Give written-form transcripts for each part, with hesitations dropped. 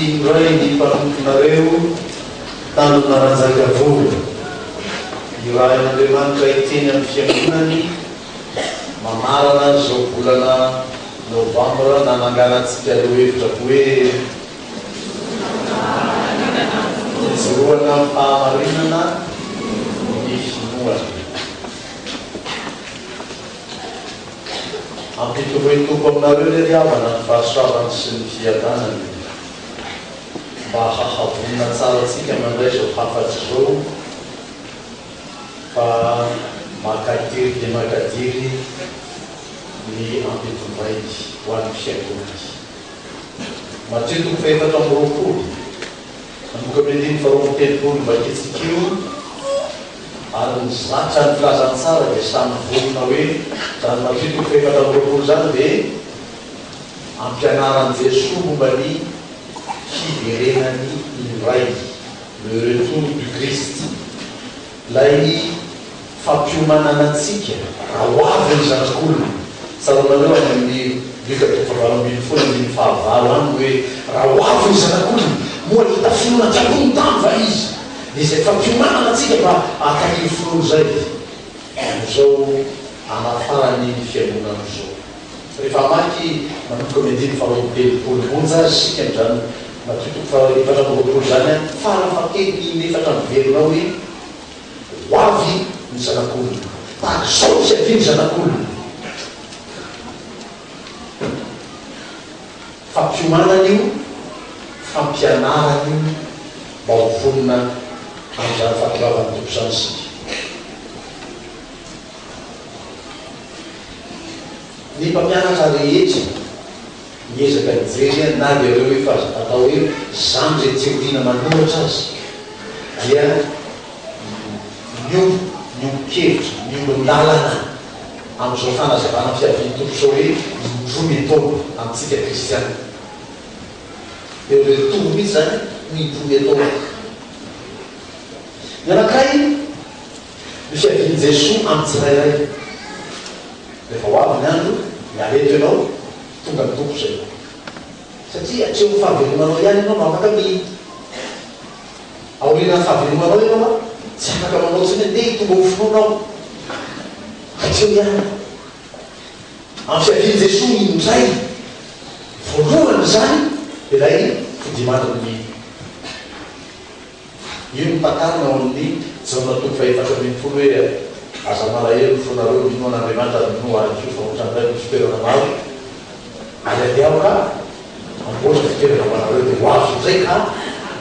indray ny mpanomponareo Tanjona Ranjakavola. Irahin'Andriamanitra hiteny amin'ny Fiangonany mamarana izao volana Novambra nananganantsika lohevitra hoe Fijoroana amin'ny fahamarinana ny finoana. Ampitomboin'ny Tompo aminareo re ry havana ny fahasoavany sy ny fiadanany mba hahavonona tsara antsika mandray izao hafatra izao fa makadiry dia makadiry ny ampitondrainy ho an'ny fiangonany. Matio toko fahefatra amby roapolo, manomboka amin'ny andininy faharoa amby telopolo vakintsika io. Ary ny zatra ny filazantsara dia samy vonona hoe izany Matio toko fahefatra amby roapolo izany dia ampianaran'i Jesoa momba ny fiverenany indray, le retour du Christ. Ilay fampiomanana antsika raha ho avy ny Zanak'olona. Tsaroanareo any amin'ny Lioka toko fahavalo ambin'ny folo andininy fahavalo any hoe raha ho avy ny Zanak'olona, moa hahita finoana aty ambony tany va Izy? Dia izay fampiomanana antsika mba hahatahiry finoana izay amin'izao anafarany ny fiangonana izao. Rehefa hamaky manomboka amin'ny andininy faharoa amby telopolo monja aza isika amin'izany Matio toko faha efatra amby roapolo izany an, farafahakeliny in'efatra miverina ao hoe ho avy ny Zanak'olona. Tahaka izao no fiavian'ny Zanak'olona. Fampiomanana io, fampianarana io mba ho vonona amin'izany fahatongavan'ny Tompo izany isika. Ny mpampianatra rehetra miezaka mijery na dia ireo efa atao hoe zandry aty aoriana manoratra aza dia miombo, miombon-kevitra, miombon-dalana amin'izao fanazavana fiavian'ny Tompo izao hoe indroa miantaona amintsika kristiana. Le retour mihitsy izany no indroa miantaona. Ny anankiray, ny fiavian'i Jesoa amin'ny tsirairay. Rehefa ho avy ny andro, miala eto ianao, tonga ny Tompo izay. Satria hatreo amin'ny fahavelomanao ihany ianao no afaka mi. Aorianan'ny fahavelomanao ianao an, tsy afaka manao intsony hoe ndeha hitombo amin'ny finoana aho. Hatreo ihany. Amin'ny fiavian'i Jesoa indray, voalohany izany ilay fodiamandrin'ny mino. Io no takarina ao amin'ny Jaona toko fahefatra ambin'ny folo hoe, Aza malahelo ny fonareo, minoa an'Andriamanitra ary minoa Ahy koa, fa ohatran'ilay misy toerana maro, ary andeha Aho ka hamboatra fitoerana ho anareo, dia ho avy indray ka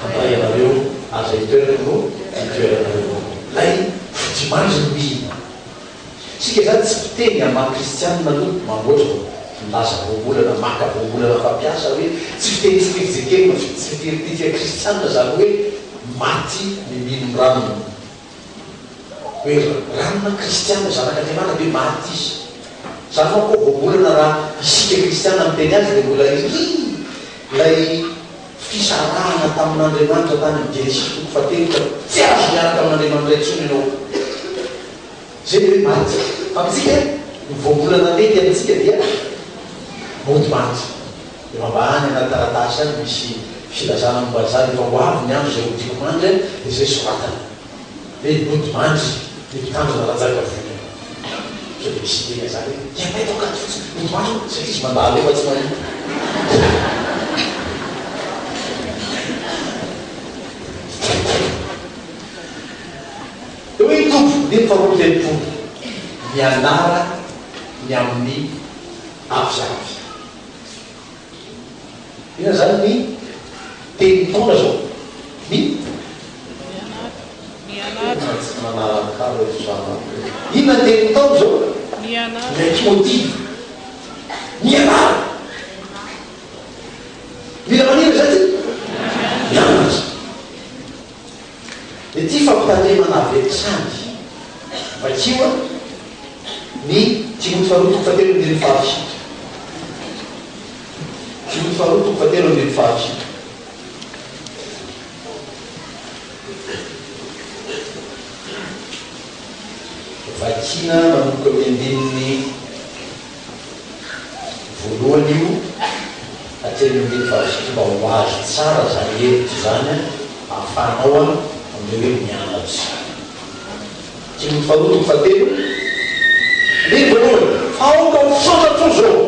handray anareo, ary izay itoerako no hitoeranareo koa. Ilay fodimandry no mino. Isika izany tsy mpiteny amin'ny maha kristianina aloha mamboatra vao milaza voambolana maka voambolana fampiasa hoe tsy fiteny tsipirijekelina tsy fitiritika kristianina izany hoe maty ny mino ny ranona hoe ranona kristianina zanak'Andriamanitra ve maty izy izany manko voambolana raha isika kristianina miteny azy dia mbola iry ilay fisarahana tamin'Andriamanitra tany amin'ny Genesisy toko fahatelo ka tsy azo miaraka amin'Andriamanitra intsony ianao. Zay le hoe maty. Fa amintsika, ny voambolana mety amintsika dia mody maty. Efa mba any anaty taratasy any misy filazana momba an'izany, efa ho avy ny andro izay hodiako mandry an, dia izay soratana. Hoe mody mandry ny mpitandrina Rajakavola. Sao dia misy hiteny an'izany hoe, ianay tao Ankadifotsy, mody mandry hono, satria izy mandalo eo fa tsy mahita. Dia hoy ny Tompo, andininy faharoa amby telopolo, Mianara ny amin'ny aviavy. Inona izany ny teny mitondra izao? Ny? Mianara. Tena tsy manaraka eto zanako e. Inona ny teny mitondra izao? Mianara. Leitmotiv. Mianara. Mila manina izany tsika? Mianatra. Ity fampitandremana avy hatrany. Vakio ny Timoty faharoa toko fahatelo andininy fahafito. Timoty faharoa toko fahatelo andininy fahafito. Vakina manomboka amin'ny andininy voalohany io hatreo. fahatelo andininy fahafito mba ho azo tsara izany hevitra izany ahafahanao amin'ilay hoe mianatra. Timoty faharoa toko fahatelo andininy voalohany, Fa aoka ho fantatrao izao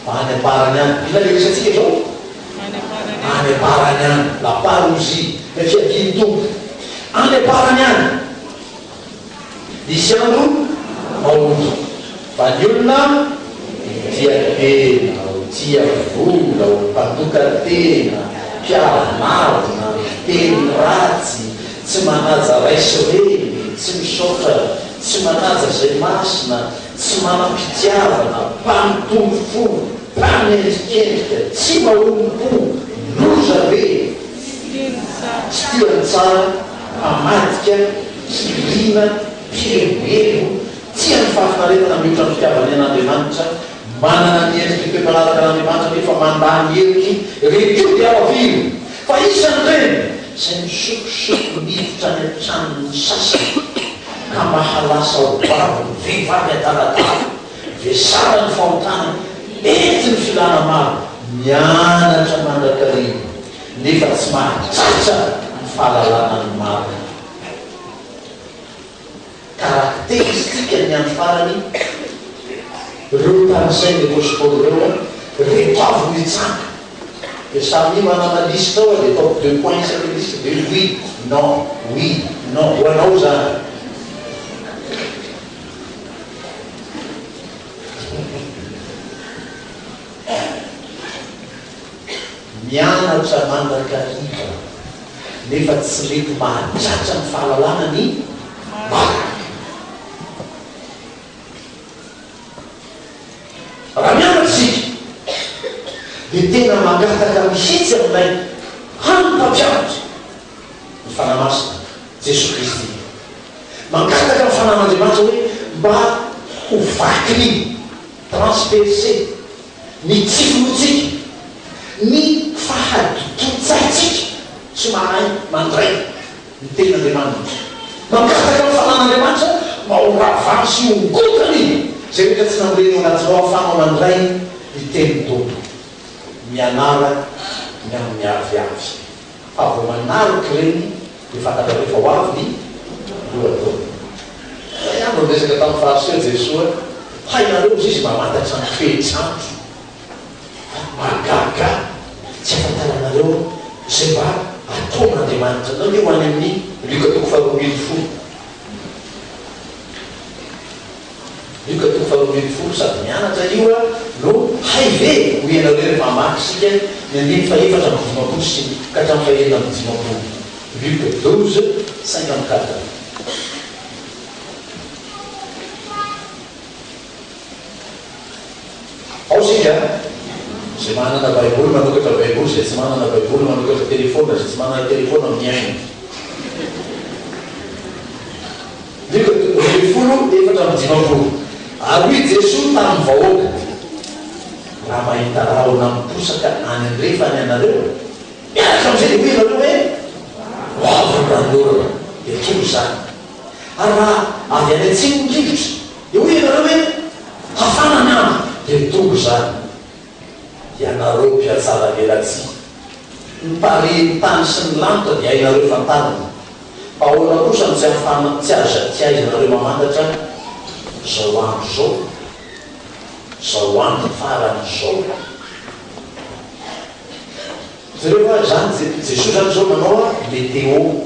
fa any am-parany any, inona ilay resatsika izao? Any am-parany any, la parousie, ilay fiavian'ny Tompo, any am-parany any. Hisy andro mahory fa ny olona tia tena, ho tia vola, ho mpandoka tena, mpiavonavona, mpiteny ratsy, tsy manaja ray sy reny, tsy misaotra, tsy manaja izay masina, tsy manam-pitiavana, mpanontolo fo, mpanendrikendrika, tsy mahonom-po, loza be, tsy tia ny tsara, mpamadika, Kiriana, mpieboebo, tia ny fahafinaretana mihoatra ny fitiavany an'Andriamanitra, manana ny endriky ny toe-panaraka an'Andriamanitra nefa mandà ny heriky, ireny koa dia alaviro, fa isan'ireny izay misokosoko miditra any an-tranon'ny sasany ka mahalasa ho babo ny vehivavy adaladala, vesaran'ny fahotana, entin'ny filàna maro, mianatra mandrakariva nefa tsy mahatratra ny fahalalana ny marina. Karakteristika ny andro farany ireo tanisain'ny Apostoly ireo an, reto avy no hitsanga. Dia samia manana liste ao dia ataoko deux points isaky ny liste dia hoe oui, non, oui, non, ho anao izany. Mianatra mandrakariva nefa tsy mety mahatratra ny fahalalana ny marina. Raha mianatra isika dia tena mangataka mihitsy amin'ilay hany Mpampianatra, ny Fanahy Masina, Jesoa Kristy. Mangataka ny Fanahin'Andriamanitra hoe mba ho vakiny, transpercer, Ny tsy finoantsika, ny fahaditon-tsaintsika tsy mahay mandray ny Tenin'Andriamanitra. Mangataka ny Fanahin'Andriamanitra mba ho ravany sy hongotany izay rehetra tsy namboleny ao anatinao ahafahanao mandray ny Tenin'ny Tompo. Mianara ny amin'ny aviavy. Fa vao manaloka ireny dia fantatrareo fa ho avy ny lohataona. Indray andro niresaka tamin'ny Fariseo Jesoa, Hainareo hozy izy mamantatra ny toetr'andro. Fa mahagaga tsy ahafantaranareo izay mba ataon'Andriamanitra. Andao anie ho any amin'ny Lioka toko faharoambinifolo. Lioka toko faharoambinifolo, sady mianatra io no hay ve hoy ianareo rehefa hamaky isika ny andininy fahefatra amby dimampolo sy ka hatramin'ny fahenina amby dimampolo, Luc 12, 54. Ao isika, izay manana baiboly manokatra baiboly, izay tsy manana baiboly manokatra telephone, izay tsy manana telephone mihaino. Lioka toko 12, 54 Ary hoy Jesoa tamin'ny vahoaka, Raha mahita rahona miposaka any andrefana ianareo, miaraka amin'izay dia hoy ianareo hoe, Ho avy ny ranonorana, dia tonga izany. Ary raha avy any atsimo ny rivotra, dia hoy ianareo hoe, Hafana ny andro, dia tonga izany. Ianareo mpihatsaravelatsihy, ny tarehin'ny tany sy ny lanitra dia hainareo fantarina. Fa ahoana kosa no tsy ahafahana, tsy aza, tsy ahaizanareo mamantatra izao andro izao, izao andro farany izao? Jereo fa izany Jesoa izany izao manao météo.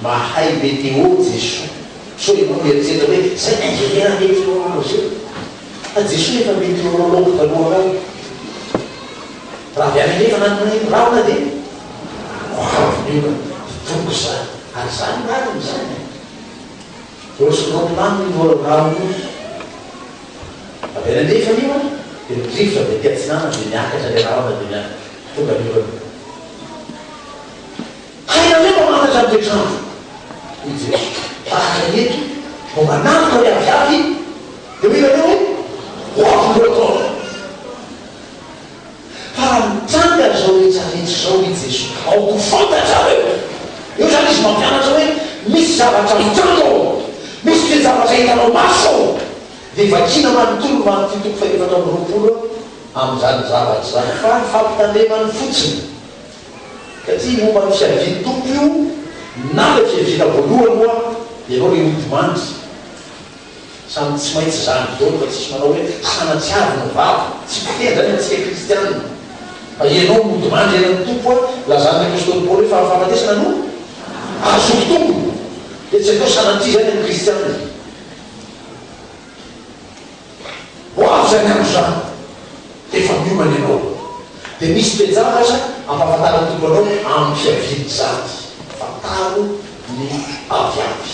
Mahay météo Jesoa. Sao ianao mieritreritra hoe zay ingénieur météorologie. Fa Jesoa efa météorologue talohanao. Raha avy any andrefana ny rahona dia ho avy ny orana. Tonga izany. Ary izany marina izany e. Ohatry ny roplanina io rahona io. Avy any andrefana io an, dia ny rivotra avy aty atsinanana dia miakatra ilay rahona dia miakatra. Tonga ny orana. Hainareo mamantatra ny toetr'andro, hoy Jesoa. Tahaka ny eto, vao manaloka ny aviavy, dia hoy ianareo hoe, Ho avy ny lohataona. Fa raha mitranga izao rehetra rehetra izao, hoy Jesoa, aoka ho fantatrareo. Eo izany Izy mampianatra hoe, misy zavatra mitranga ao, misy toe-javatra hitanao maso ao. Dia vakiana manontolo ny martio toko fahefatra amby roapolo. amin'izany zavatra izany fa ny fampitandremany fotsiny. Satria momba ny fiavian'ny Tompo io, na ilay fiaviana voalohany moa ianao ilay hodimandry. Samy tsy maintsy izany daholo fa tsisy manao hoe sanatsiavy ny vava, tsy fiteny izany amintsika kristianina. Fa ianao mody mandry eran'ny Tompo a, lazan'ny apostoly Paoly hoe fa ny fahafatesana no ahazoako tombony. Dia tsy atao sanatria izany amin'ny kristianina. Ho avy izany andro izany, dia efa miomana ianao. Dia misy toe-javatra ampahafantarin'ny Tompo anao amin'ny fiavian'izany. Fantaro ny aviavy.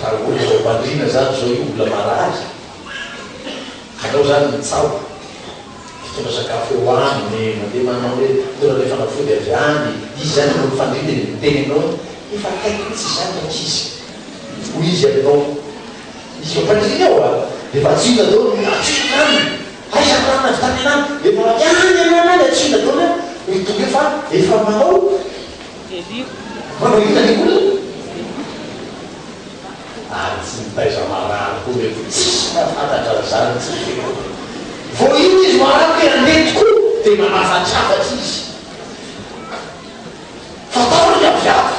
Raha olona ao am-pandriana izany izao io olona marary, anao izany mitsaoka, mitondra sakafo eo aminy, mandeha manao hoe mitondra ilay fanafody avy any, izy izany ambony fandriana dia miteny aminao hoe efa akaiky mihitsy izany rankizy, hoy izy aminao, izy eo am-pandriana eo a, dia efa antsoina daholo, antsoina any, aiza ny rano avy tany anany, efa avy any anany any antsoina daholo an, hoy tonga eo fa efa manao Manao inona ny olona? Ary tsy mitaiza marary koa ve? Tsisy mahafantatra an'izany tsy fiangonana. Vao iny izy marary te handeha tokoa dia manafatrafatra izy. Fantaro ny aviavy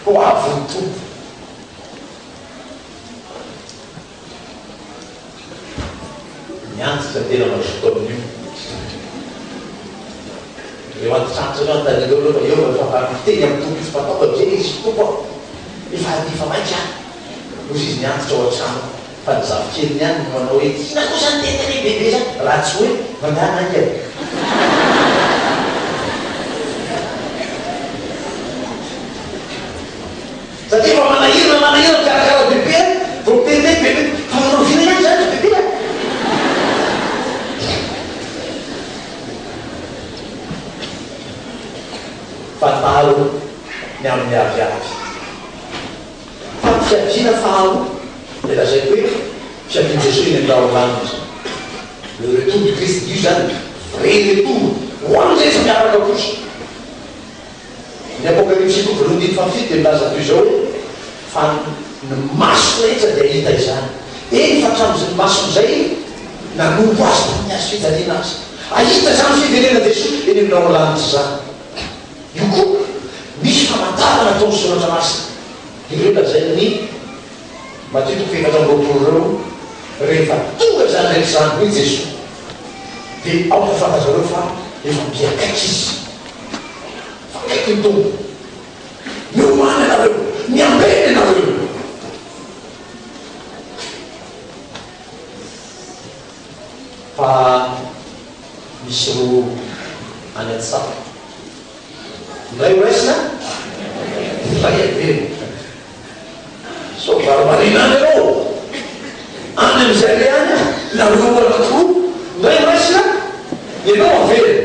ho avy ny Tompo. Ny antitra tena mazoto amin'io. Ireo antitrantitra ireo anontanianareo aloha fa eo efa mba miteny amin'ny Tompo izy fa ataoko ve izy Tompo a! Efa efa maika aho. Hoy izy ny antitra ao an-trano fa ny zafikeliny ihany no manao hoe inona koa izany teniteny bebe izany raha tsy hoe mandehana haingana. Satria efa manahirana manahirana mikarakara bebe a, vao miteniteny bebe, fa manao vina ihany zany ry bebe a! Fantaro ny amin'ny aviavy. Fa ny fiaviana faharoa dia lazaiko hoe fiavian'i Jesoa eny amin'ny rahona lanitra. Le retour du Christ io zany vrai retour ho an'ny rehetra miaraka kosa. Ny Apokalypsy toko voalohany andininy fahafito dia milaza toy izao hoe, Fa ny maso rehetra dia hahita izany, eny fa hatramin'izay mason'izay nanompo Azy tamin'ny hazo fijaliana aza. Hahita izany fiverenan'i Jesoa eny amin'ny rahona lanitra izany. Io koa misy famantarana ataon'ny Soratra Masina. Ireo lazain'ny Matio toko faha-24 ireo, rehefa tonga izany rehetra izany, hoy Jesoa, dia aoka ho fantatrareo fa efa mby akaiky Izy. Fa akaiky ny Tompo. Miomàna ianareo, miambena ianareo. Fa misy roa any an-tsaha. Ny iray horaisina, ny iray averina. Sao varimbariana any ianao, any amin'izay aleha any, nareo anankiroa, ny iray horaisina, ianao averina.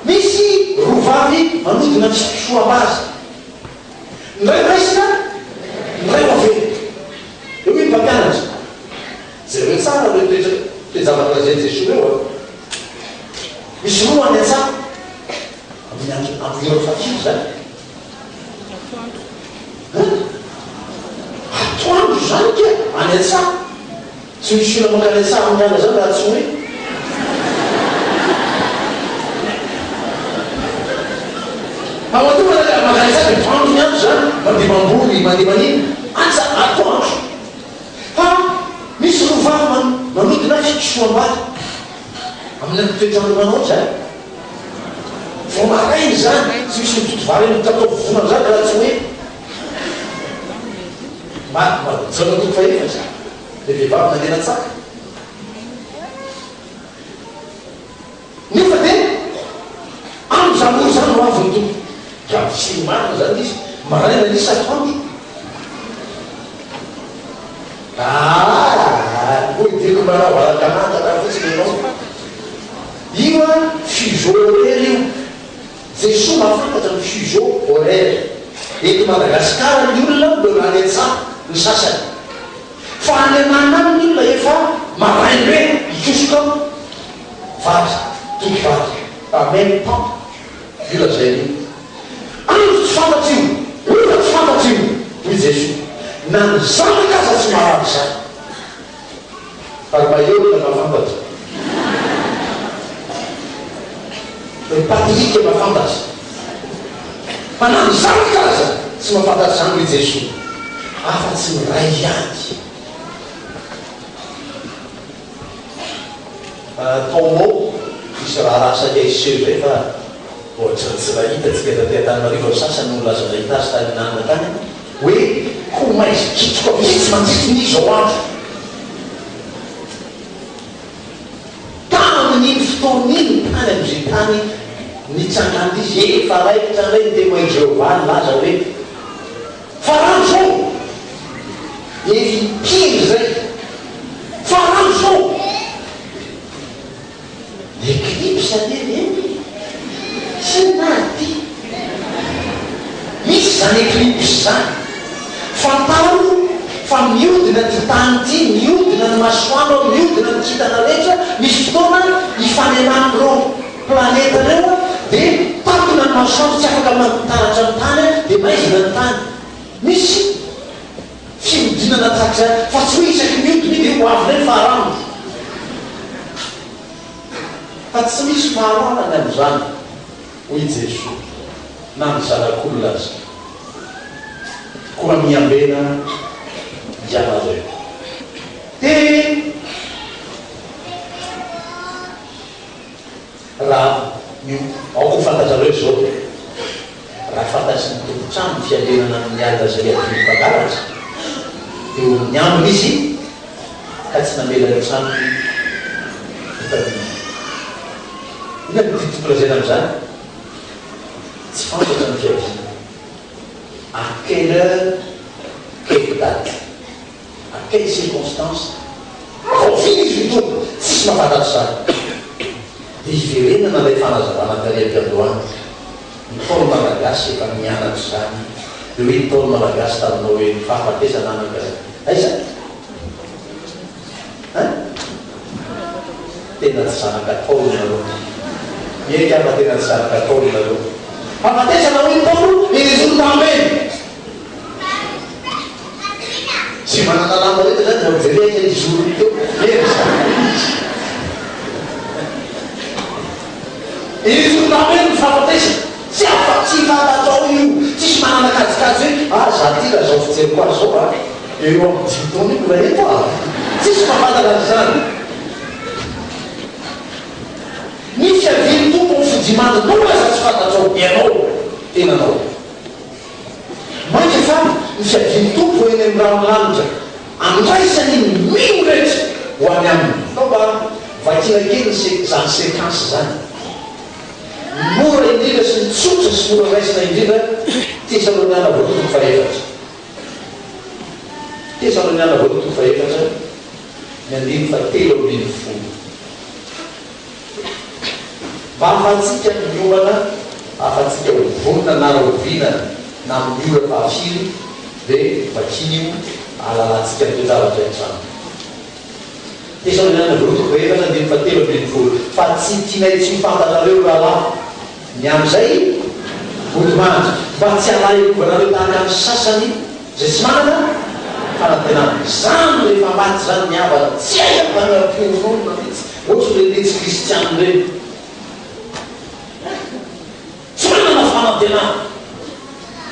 Misy roa vavy manodina fisotroam-bary. Ny iray horaisina, ny iray ho averina. Eo hoy ny mpampianatra. Jereo tsara ireo toetra toe-javatra lazain'i Jesoa ireo a. Misy roa any an-tsaha. Amin'ny andro amin'ny ora fahafito izany. Atoandro. Hein? Atoandro izany ka any an-tsaha. Tsy misy olona mankany an-tsaha amin'ny alina izany raha tsy hoe. Fa matoa mankany an-tsaha dia atoandro ny andro izany, mandeha mamboly, mandeha manino, an-tsaha atoandro. Fa misy roa vavy manodina fikisoam-bary amin'ny toetr'andro manao izany. Vao maraina izany, tsy misy mitoto vary amin'ny mitatao vovonana izany raha tsy hoe Jaona toko fahefatra, ilay vehivavy nandeha nantsaka. Nefa dia amin'izany ora izany no avy ny Tompo. Ka firy marina izany izy? Maraina nisy atoandro? Aa! Hoy Diako manao valaka-mantatra fotsiny ianao. Io an, fuseau horaire io. Jesoa mahafantatra ny fuseau horaire. Eto Madagasikara ny olona mbola any an-tsaha ny sasany. Fa any an'ala any ny olona efa maraim-be hikosoka vary, toky vary. En même temps io lazainy io. Andro tsy fantatra io, ora tsy fantatra io, hoy Jesoa. Na ny Zanaka aza tsy mahalala izany. Fa ry Mahery mahafantatra. Ry Patrick mahafantatra. Fa na ny Zanaka aza tsy mahafantatra izany, hoy Jesoa, afa-tsy ny Ray ihany. Tomo, hisy raharaha saika hiseho izay fa ohatran'ny tsy nahita tsika taty Antananarivo ny sasany no nilaza nahita azy tany Inanina tany hoe ho maizikitroka mihitsy mantsy ny izao andro. Tamin'iny fotoana iny tany amin'izay tany nitsangan'izy efa raikitra indray ny Témoins de Jéhovah nilaza hoe Fa rano zao efa impiry zay fa rano zao Eclipse anie reny e! Tsy inona ary ty? Misy zany eclipse zany. Fantaro fa miodina ty tany ty, miodina ny masoandro, miodina ny kintana rehetra, misy fotoana ifanenan'ireo planeta reo de takona ny masoandro tsy afaka mampitaratra ny tany de maizina ny tany. Misy fihodinana tahaka izany fa tsy hoe isaky ny mihodina io de ho avy indray ny faharano. Fa tsy misy fahalalana ny amin'izany hoy i Jesoa na ny zanak'olona aza. Koa miambena ianareo. De. Raha ny aoka ho fantatrareo izao, raha fantatry ny tompon-trano ny fiambenana amin'ny alina izay hiadian'ny mpangalatra, dia ho niambina izy ka tsy namela ny tranony hotadiana. Inona no tiako lazaina amin'izany? Tsy fantatra ny fiaviana. À quelle heure, quelle date? À quelle circonstance? Rahoviana izy no tonga? Tsisy mahafantatra izany. Dia hiverenana ilay fanazavana tary am-piandohana. Ny Ntaolo Malagasy efa nianatra izany. Dia hoy ny Ntaolo Malagasy taminao hoe ny fahafatesana anaka aiza? Hein? Tena tsy zanaka Ntaolo nareo. Mieky aho fa tena tsy zanaka Ntaolo nareo. Fahafatesana hoy ny Ntaolo, ny résultat-mbeny. Tsy manana lamba rehetra zany vao mijery aiza izy zorony teo eny zany izy. Izy no nameno ny fahafatesana. Tsy afa tsy fantatrao io. Tsisy manana kajikajy hoe ah za ty raha zao fijeriko azy zao ah eo amin'ny dimy taona io mbola eto ah. Tsisy mahafantatra an'izany. Ny fiavian'ny Tompo amin'ny fodiamandrinao aza tsy fantatrao ianao tenanao. Mainka fa ny fiavian'ny Tompo eny amin'ny rahon'ny lanitra, andraisany ny mino rehetra ho any Aminy. Ndao mba vakiana kely ny izany séquence izany. Ny mora indrindra sy ny tsotra sy mora raisina indrindra, Tesaloniana voalohany toko fahefatra. Tesaloniana voalohany toko fahefatra, ny andininy fahatelo ambin'ny folo. Mba ahafahantsika miomana, ahafahantsika ho vonona na rahoviana na amin'ny ora fahafiry dia vakiana io ahalalantsika ny toe-javatra hitranga. Tesaloniana voalohany toko fahefatra andininy fahatelo ambin'ny folo Fa tsy tianay tsy ho fantatrareo, ry rahalahy, ny amin'izay hodimandry, mba tsy halahelovanareo tahaka ny sasany izay tsy manana fanantenana. Izany rehefa maty izany ny havana, tsy hay ampanam-piononana mihitsy. Ohatry ireny tsy kristiana ireny. Tsy manana fanantenana.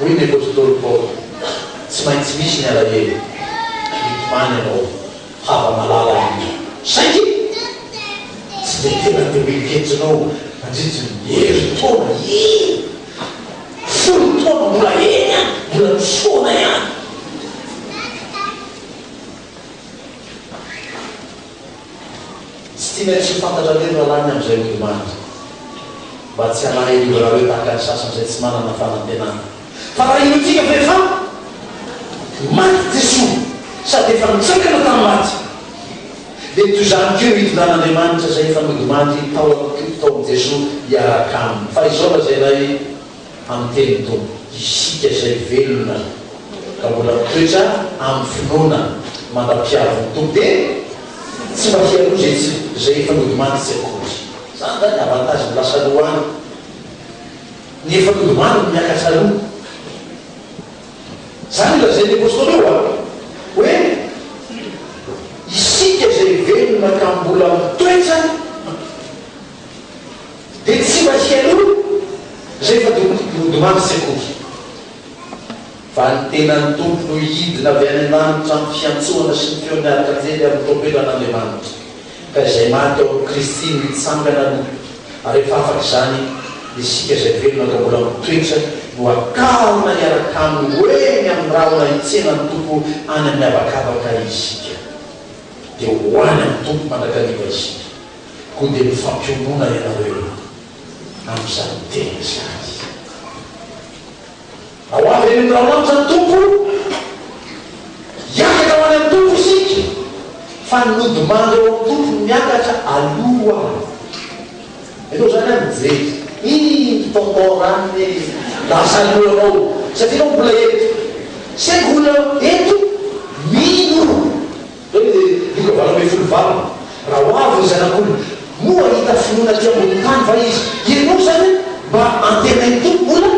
Hoy ny apostoly Paoly, Tsy maintsy misy ny alahelo. Mitomany ianao, hava-malala indrindra. Saingy tsy dia tena te ho eritreretinao mandritry ny herintaona, iny 10 taona mbola eny ihany, mbola misy foana ihany. Tsy tianay tsy ho fantatrareo ry rahalahy ny amin'izay hodimandry, mba tsy halahelovanareo tahaka ny sasany izay tsy manana fanantenana. Fa raha inoantsika fa efa maty Jesoa sady efa nitsangana tamin'ny maty, dia toy izany koa io hitondran'Andriamanitra izay efa nodimandry tao tao amin'i Jesoa hiaraka aminy. Fa izao lazainay amin'ny tenin'ny Tompo, isika izay velona ka mbola mitoetra amin'ny finoana mandra-piavin'ny Tompo dia tsy mba hialoha izay tsy izay efa nodimandry tsy akory. Izany izany avantage ny lasa aloha any. Ny efa nodimandry no miakatra aloha. Izany no lazain'ny Apostoly eo a! Hoe isika izay velona ka mbola mitoetra dia tsy mba hialoha izay efa nodimandry tsy akory. Fa ny tenan'ny Tompo no hidina avy any an-danitra amin'ny fiantsoana sy ny feon'ny arikanjely amin'ny trompelan'Andriamanitra. Ka izay maty ao amin'i Kristy no hitsangana aloha, ary rehefa afaka izany, isika izay velona ka mbola mitoetra no hakarina hiaraka aminy ho eny amin'ny rahona hitsena ny Tompo any amin'ny habakabaka isika. Dia ho any amin'ny Tompo mandrakariva isika. Koa dia mifampionona ianareo amin'izany teny izany. Raha ho avy any amin'ny ranomanitra ny Tompo, hiakatra ho any amin'ny Tompo isika, fa ny nodimandry ao amin'ny Tompo no miakatra aloha. Ianao izany an mijery, iny tonton ranony e, lasa alohanao, satria ianao mbola eto. Saingy olona eto mino. Zao le Lioka 18 8, Raha ho avy ny Zanak'olona, moa hahita finoana aty ambony tany va Izy? Ianao izany mba antenain'ny Tompo mbola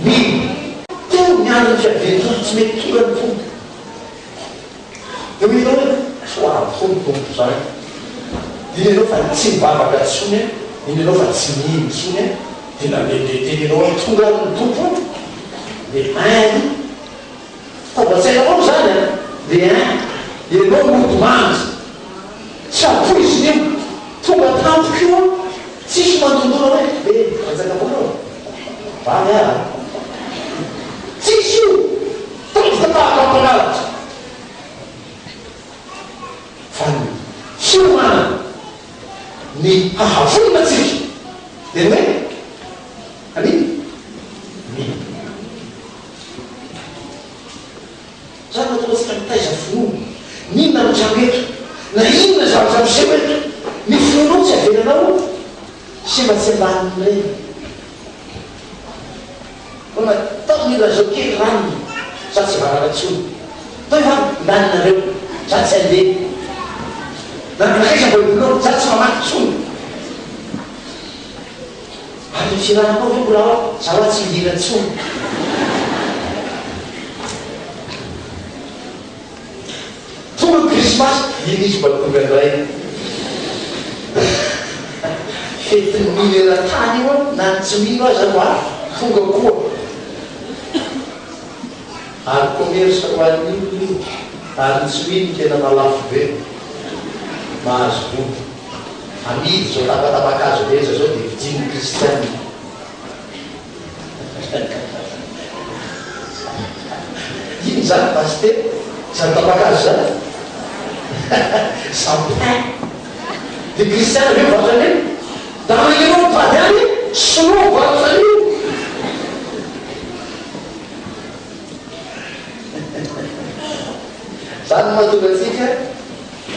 mino. Teo miandry ny fiavian'ny Tompo, tsy mety tonga ny Tompo. Dia hoy ianao hoe, tsy ho avy koa ny Tompo izany. Iny ianao fa tsy mivavaka intsony, iny ianao fa tsy mino intsony, dia nandehandeha teny ianao hoe tonga ary ny Tompo, le un. Fitaovan-tsainanao izany an! Le un, ianao mody mandry, tsy ampoizina io, tonga tampoka io an, tsisy mandondona hoe eh Ranjakamoana ô, vany ah an! Tsisy io! Tampoka tahaka ny mpangalatra! Fa ny fiomanana ny hahavonona antsika dia ny hoe an'inona? Mino. Zany no atao antsika mitaiza finoana. N'inona mitranga eto, na inona zavatra miseho eto, ny finoanao tsy avelanao sembatsembanin'ireny. Fa natao ny lazao kely ranony, za tsy varara intsony. Toy va laninareo, za tsy handeha. Na nankaiza baibolinao, za tsy mamaky intsony. Ary ny firananao ve mbola ao? Za hoa tsy mihira intsony. Tonga ny krismasy, iny izy mba tonga indray. Fetin'ny mino eran-tany io an, na ny tsy mino aza mba tonga koa. Ary commerce ho an'ny olona io, ary ny tsy mino tena malafo be, mahazo vola. Amidy izao tapatapakazo rehetra izao dia vidian'ny kristiana. Inona izany pasitera? Izany tapakazo izany? Sapin. Dia kristiana ve mivarotra an'ireny? Dama ianao mitady any, sinoa mivarotra an'io. Izany no mahatonga antsika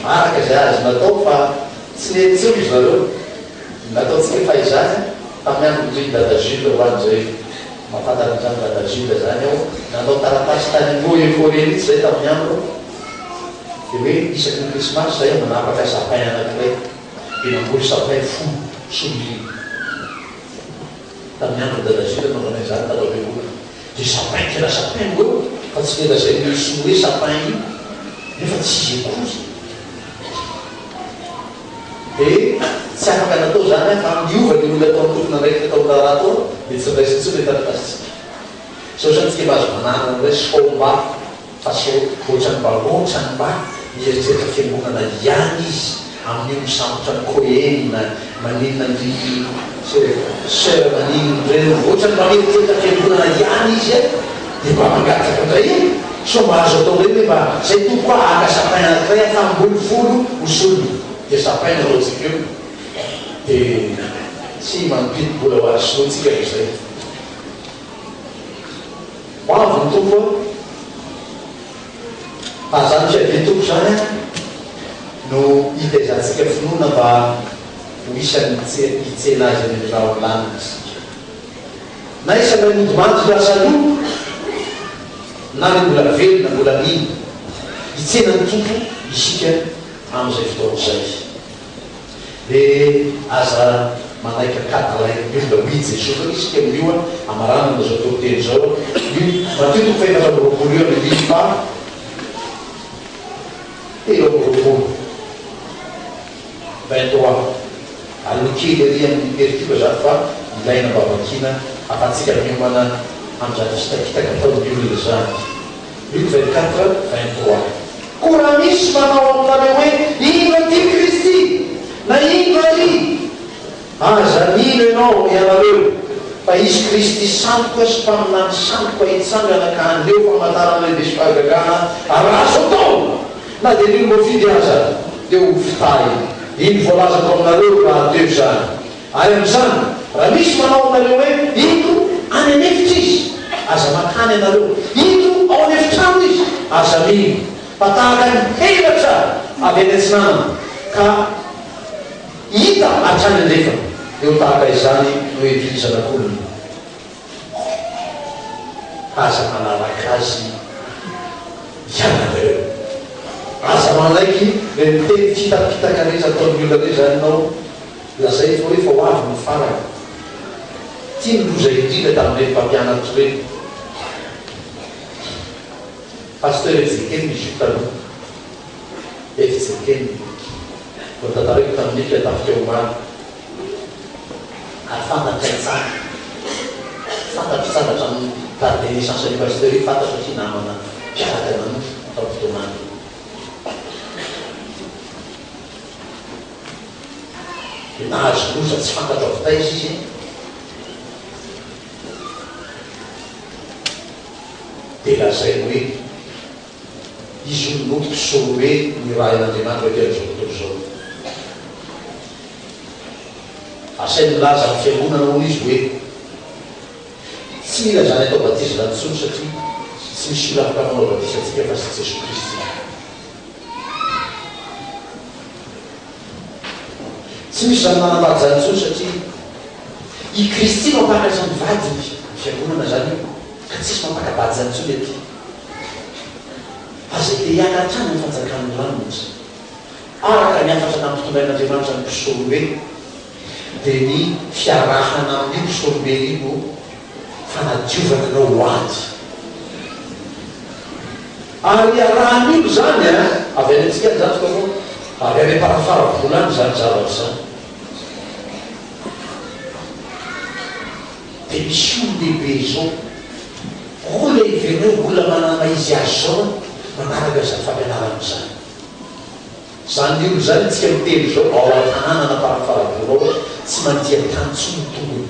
Araka izay azo natao fa tsy nety intsony ry zareo. Nataontsika fahizany tamin'ny andron-dry Dada Jules ho an'izay mahafantatra an'izany Dada Jules izany aho, nanao taratasy tany amin'ny Eaux et Forêts mihitsy izay tamin'ny andro dia hoe isaky ny krismasy izahay manapaka sapin anankiray dia namboly sapin 10 sy. Tamin'ny andron'i Dada Jules nanaovana izany tao am-piangonana. Dia sapin tena sapin no eo fa tsy ilay lazain'ny sinoa hoe sapin iny nefa tsy izy akory. Dia tsy afaka natao izany an, fa niova ny olona tao amin'ny tompon'andraikitra tao amin'ny raharaha tao dia tsy niraisina intsony ilay taratasintsika. Izao izany tsika mahazo mananana indray sao mba Fa sao ohatran'ny mba ohatran'ny mba mieritreritra fiangonana ihany izy amin'io misambotra an'i Kohen maninona an-dry soeur maninona ireo ohatran'ny mba mieritreritra fiangonana ihany izy a! dia mba mangataka indray e! sao mba azo atao indray hoe mba zay tompoko a haka sapin anankiray aho fa hamboly folo ho solony dia sapin no ataontsika eo dia tsy mampidi-bola ho an'ny sinoa tsika vao zay. Ho avy ny Tompo a! Fa izany fiavian'ny Tompo izany an, no hitaizantsika finoana mba ho isan'ny hitsena Azy any amin'ny rahon'ny lanitra isika. Na isan'ilay nodimandry lasa aloha, na ilay mbola velona mbola mino. Hitsena ny Tompo isika amin'izay fotoana izay. Dia aza. manaiky ankadalain'ny olona. Hoy i Jesoa koa isika amin'io amaranana izao toriteny izao io Matio toko fahefatra amby 20 io andininy faha 23. 23. Aloha kely ery amin'ny perikopa izany fa ilaina mba vakiana afahantsika miomana amin'izany fitakitaka ataon'ny olona izany. Luc 24, 23. Koa raha misy manao aminareo hoe, Indro aty Kristy! na Indro ary! Aza mino ianao, ianareo, fa hisy Kristy sandoka sy mpaminany sandoka hitsangana ka haneho famantarana lehibe sy fahagagana, ary raha azo atao, na dia ny olom-boafidy aza dia ho fitahiny. Iny voalazako aminareo rahateo izany. Ary amin'izany, raha misy manao aminareo hoe, Indro, any an'efitra izy, aza mankany ianareo. Indro, ao an'efitrano izy, aza mino. Fa tahaka ny helatra avy any atsinanana, ka hita hatrany andrefana, dia ho tahaka izany no hevian'ny Zanak'olona. Aza manaraka azy ianareo. Aza manaiky ireny teny fitapitaka rehetra ataon'ny olona ireny izany ianao. Lazainy fa hoe fa ho avy ny farany. Ity ny loza indrindra tamin'ireny mpampianatra ireny. Pasteur Ezekiel izy io taloha. Ezekiel. Vao tantaraiko tamin'ny mpiatafika omaly. Ary fantatray tsara. Fantatro tsara hatramin'ny date de naissance an'io pasteur io fantatro satria namana mpiaraka nanompo tamin'ny fotoan'andro. Dia nahazo loza tsy fantatro avy taiza izy. Dia lazainy hoe izy hono no mpisorobe nirahin'Andriamanitra ety amin'izao tontolo izao. Asainy milaza amin'ny fiangonana hono izy hoe tsy mila izany atao batisa izany intsony satria tsy misy olona afaka manao batisa antsika fa tsy Jesoa Kristy. Tsy misy izany manambady izany intsony satria i Kristy mampakatra ny vadiny, ny fiangonana izany io, ka tsisy mampaka-bady izany intsony aty. Fa izay te hiala hatrany amin'ny fanjakan'ny lanitra, araka ny hafatra nampitondrain'Andriamanitra ny mpisorombe, dia ny fiarahana amin'io mpisorombe io no fanadiovana anao ho ady. Ary iarahan'olo izany an! Avy any amintsika any izany tokoa fa avy any am-parafara-vola any izany zavatra izany. Dia misy olon-dehibe izao, olona heverina hoe olona manana maha izy azy izao an, manaraka izany fampianarana izany. Izany olona izany isika miteny izao ao an-tanàna na am-parafara-vola ao, tsy mandia tany intsony ny tongony.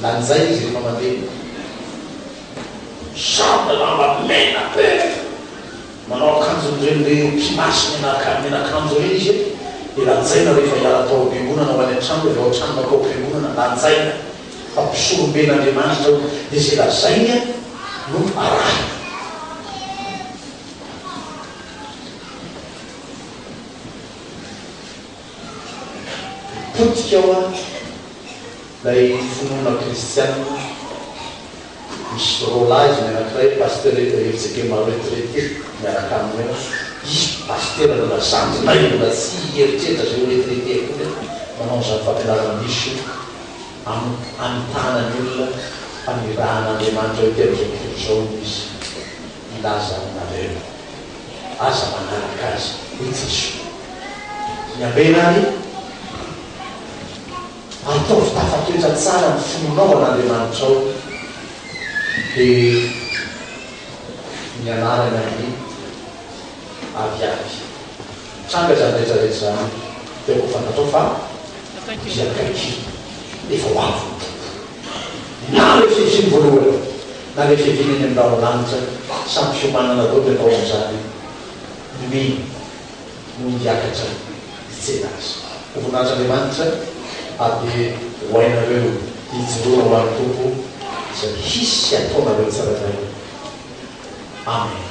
Lanjaina izy rehefa mandeha. Misarona lamba mena be, manao akanjon'ireny le mpimasy mena mena akanjo ireny izy dia lanjaina rehefa hiala tao am-piangonana ho any an-trano, avy ao an-trano mankao am-piangonana, lanjaina fa mpisoromben'Andriamanitra hono, dia izay lazainy no arahina. Potika hoa ilay finoana kristianina. Misy roalahy izy mianankiray, Pasteur Ezekiel retraité miaraka aminy ao. Izy Pasitera mbola zandrinay mbola tsy hieritreritra izay ho retraité akory manao an'izany fampianarana diso hamitahana ny olona fa nirahan'Andriamanitra eo ety amin'izao tontolo izao hono izy hilaza aminareo. Aza manaraka azy hoy Jesoa. Miambena ary. Ataovy tafatoetra tsara ny finoanao an'Andriamanitrao, dia ny anarany amin'ny aviavy. Mitranga izany rehetra rehetra izany, dia aoka ho fantatrao fa Izy akaiky, efa ho avy ny Tompo. Na ilay fiaviany voalohany, na ilay fiaviany any amin'ny rahona lanitra, samy fiomanana daholo ny atao amin'izany, ny mino. no hiakatra hitsena azy. Ho voninahitr'Andriamanitra ary dia ho hainareo hijoroana ho an'ny Tompo izay hisy hataonareo tsirairay. Amena.